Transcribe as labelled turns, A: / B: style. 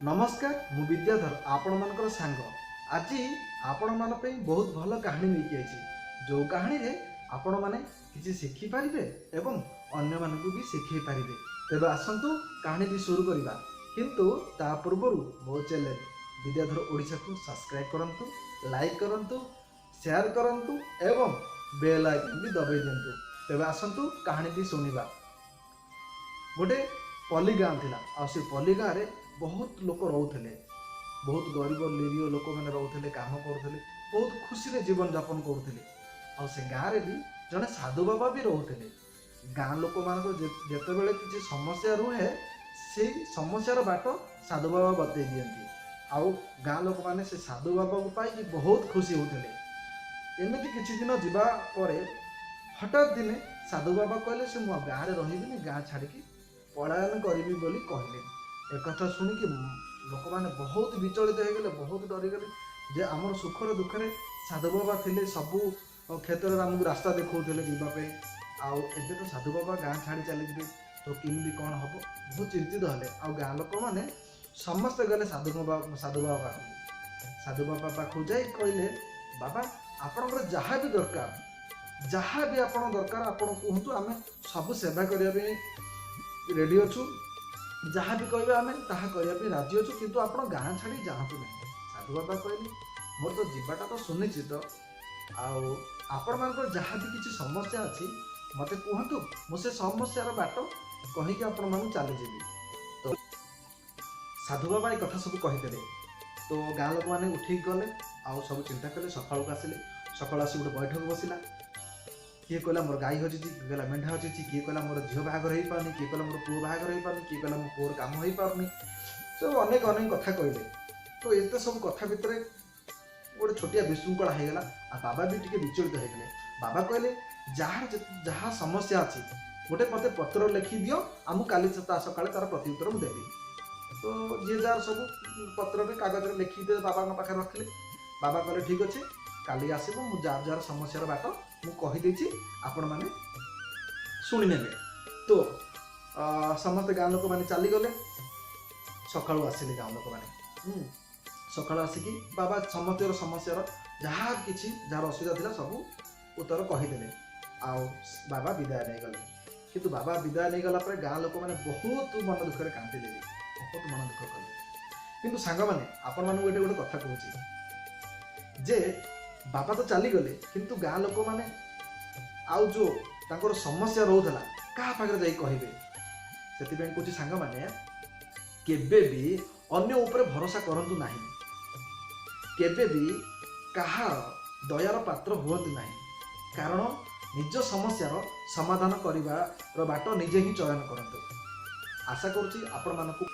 A: ନମସ୍କାର, ମୁଁ ବିଦ୍ୟାଧର, ଆପଣମାନଙ୍କର ସାଙ୍ଗ। ଆଜି ଆପଣମାନଙ୍କ ପାଇଁ ବହୁତ ଭଲ କାହାଣୀ ନେଇକି ଆଇଛି, ଯେଉଁ କାହାଣୀରେ ଆପଣମାନେ କିଛି ଶିଖିପାରିବେ ଏବଂ ଅନ୍ୟମାନଙ୍କୁ ବି ଶିଖେଇ ପାରିବେ। ତେବେ ଆସନ୍ତୁ, କାହାଣୀଟି ଶୁରୁ କରିବା। କିନ୍ତୁ ତା ପୂର୍ବରୁ ମୋ ଚ୍ୟାନେଲ୍ ବିଦ୍ୟାଧର ଓଡ଼ିଶାକୁ ସବସ୍କ୍ରାଇବ୍ କରନ୍ତୁ, ଲାଇକ୍ କରନ୍ତୁ, ସେୟାର କରନ୍ତୁ ଏବଂ ବେଲ୍ ଆଇକନ୍ ବି ଦବାଇ ଦିଅନ୍ତୁ। ତେବେ ଆସନ୍ତୁ, କାହାଣୀଟି ଶୁଣିବା। ଗୋଟେ ପଲ୍ଲୀ ଗାଁ ଥିଲା ଆଉ ସେ ପଲ୍ଲୀ ଗାଁରେ ବହୁତ ଲୋକ ରହୁଥିଲେ। ବହୁତ ଗରିବ ନିରୀହ ଲୋକମାନେ ରହୁଥିଲେ, କାମ କରୁଥିଲେ, ବହୁତ ଖୁସିରେ ଜୀବନଯାପନ କରୁଥିଲେ। ଆଉ ସେ ଗାଁରେ ବି ଜଣେ ସାଧୁ ବାବା ବି ରହୁଥିଲେ। ଗାଁ ଲୋକମାନଙ୍କର ଯେତେବେଳେ କିଛି ସମସ୍ୟା ରୁହେ, ସେଇ ସମସ୍ୟାର ବାଟ ସାଧୁ ବାବା ବତେଇ ଦିଅନ୍ତି ଆଉ ଗାଁ ଲୋକମାନେ ସେ ସାଧୁ ବାବାକୁ ପାଇକି ବହୁତ ଖୁସି ହେଉଥିଲେ। ଏମିତି କିଛି ଦିନ ଯିବା ପରେ ହଠାତ୍ ଦିନେ ସାଧୁ ବାବା କହିଲେ ସେ ମୁଁ ଆଉ ଗାଁରେ ରହିବିନି, ଗାଁ ଛାଡ଼ିକି ପଳାୟନ କରିବି ବୋଲି କହିଲେ। ଏକଥା ଶୁଣିକି ଲୋକମାନେ ବହୁତ ବିଚଳିତ ହେଇଗଲେ, ବହୁତ ଡରିଗଲେ ଯେ ଆମର ସୁଖରେ ଦୁଃଖରେ ସାଧୁ ବାବା ଥିଲେ, ସବୁ କ୍ଷେତ୍ରରେ ଆମକୁ ରାସ୍ତା ଦେଖାଉଥିଲେ ଯିବା ପାଇଁ, ଆଉ ଏବେ ତ ସାଧୁ ବାବା ଗାଁ ଛାଡ଼ି ଚାଲିଯିବେ, ତ କେମିତି କ'ଣ ହେବ? ବହୁତ ଚିନ୍ତିତ ହେଲେ। ଆଉ ଗାଁ ଲୋକମାନେ ସମସ୍ତେ ଗଲେ ସାଧୁ ବାବା ପାଖକୁ। ସାଧୁ ବାବା ପାଖକୁ ଯାଇ କହିଲେ, "ବାବା, ଆପଣଙ୍କର ଯାହା ବି ଦରକାର, ଯାହା ବି ଆପଣ ଦରକାର, ଆପଣ କୁହନ୍ତୁ। ଆମେ ସବୁ ସେବା କରିବା ପାଇଁ ରେଡ଼ି ଅଛୁ। ଯାହା ବି କହିବେ, ଆମେ ତାହା କରିବା ପାଇଁ ରାଜି ଅଛୁ। କିନ୍ତୁ ଆପଣ ଗାଁ ଛାଡ଼ି ଯାଆନ୍ତୁ ନାହିଁ।" ସାଧୁ ବାବା କହିଲେ, "ମୋର ତ ଯିବାଟା ତ ସୁନିଶ୍ଚିତ। ଆଉ ଆପଣମାନଙ୍କର ଯାହା ବି କିଛି ସମସ୍ୟା ଅଛି, ମୋତେ କୁହନ୍ତୁ। ମୁଁ ସେ ସମସ୍ୟାର ବାଟ କହିକି ଆପଣମାନଙ୍କୁ ଚାଲିଯିବି।" ତ ସାଧୁ ବାବା ଏ କଥା ସବୁ କହିଦେଲେ। ତ ଗାଁ ଲୋକମାନେ ଉଠିକି ଗଲେ ଆଉ ସବୁ ଚିନ୍ତା କଲେ। ସକାଳକୁ ଆସିଲେ। ସକାଳୁ ଆସି ଗୋଟେ ବୈଠକ ବସିଲା। କିଏ କହିଲା ମୋର ଗାଈ ହଜିଛି, କିଏ କହିଲା ମେଣ୍ଢା ହଜିଛି, କିଏ କହିଲା ମୋର ଝିଅ ବାହାଘର ହେଇପାରୁନି, କିଏ କହିଲା ମୋର ପୁଅ ବାହାଘର ହେଇପାରୁନି, କିଏ କହିଲା ମୋ ପୁଅର କାମ ହେଇପାରୁନି। ସବୁ ଅନେକ ଅନେକ କଥା କହିଲେ। ତ ଏତେ ସବୁ କଥା ଭିତରେ ଗୋଟେ ଛୋଟିଆ ବିଶୃଙ୍ଖଳା ହେଇଗଲା ଆଉ ବାବା ବି ଟିକେ ବିଚଳିତ ହେଇଗଲେ। ବାବା କହିଲେ, "ଯାହାର ଯାହା ସମସ୍ୟା ଅଛି, ଗୋଟେ ମୋତେ ପତ୍ର ଲେଖି ଦିଅ ଆଉ ମୁଁ କାଲି ତା ସକାଳେ ତାର ପ୍ରତିଉତ୍ତର ମୁଁ ଦେବି।" ତ ଯିଏ ଯାହାର ସବୁ ପତ୍ରରେ କାଗଜରେ ଲେଖିକି ଦେବେ, ବାବାଙ୍କ ପାଖରେ ରଖିଲେ। ବାବା କହିଲେ, "ଠିକ୍ ଅଛି, କାଲି ଆସିବ। ମୁଁ ଯାହାର ଯାହାର ସମସ୍ୟାର ବାଟ ମୁଁ କହିଦେଇଛି, ଆପଣମାନେ ଶୁଣିନେବେ।" ତ ସମସ୍ତେ ଗାଁ ଲୋକମାନେ ଚାଲିଗଲେ। ସକାଳୁ ଆସିଲେ ଗାଁ ଲୋକମାନେ। ସକାଳୁ ଆସିକି ବାବା ସମସ୍ତଙ୍କର ସମସ୍ୟାର ଯାହା କିଛି ଯାହାର ଅସୁବିଧା ଥିଲା, ସବୁ ଉତ୍ତର କହିଦେଲେ ଆଉ ବାବା ବିଦାୟ ନେଇଗଲେ। କିନ୍ତୁ ବାବା ବିଦାୟ ନେଇଗଲା ପରେ ଗାଁ ଲୋକମାନେ ବହୁତ ମନ ଦୁଃଖରେ କାନ୍ଦିଲେ ବି, ବହୁତ ମନ ଦୁଃଖ କଲେ। କିନ୍ତୁ ସାଙ୍ଗମାନେ, ଆପଣମାନଙ୍କୁ ଏଠି ଗୋଟେ କଥା କହୁଛି ଯେ ବାବା ତ ଚାଲିଗଲେ, କିନ୍ତୁ ଗାଁ ଲୋକମାନେ ଆଉ ଯେଉଁ ତାଙ୍କର ସମସ୍ୟା ରହୁଥିଲା, କାହା ପାଖରେ ଯାଇ କହିବେ? ସେଥିପାଇଁ କହୁଛି ସାଙ୍ଗମାନେ, କେବେ ବି ଅନ୍ୟ ଉପରେ ଭରସା କରନ୍ତୁ ନାହିଁ। କେବେ ବି କାହାର ଦୟାର ପାତ୍ର ହୁଅନ୍ତୁ ନାହିଁ। କାରଣ ନିଜ ସମସ୍ୟାର ସମାଧାନ କରିବାର ବାଟ ନିଜେ ହିଁ ଚୟନ କରନ୍ତୁ। ଆଶା କରୁଛି ଆପଣମାନଙ୍କୁ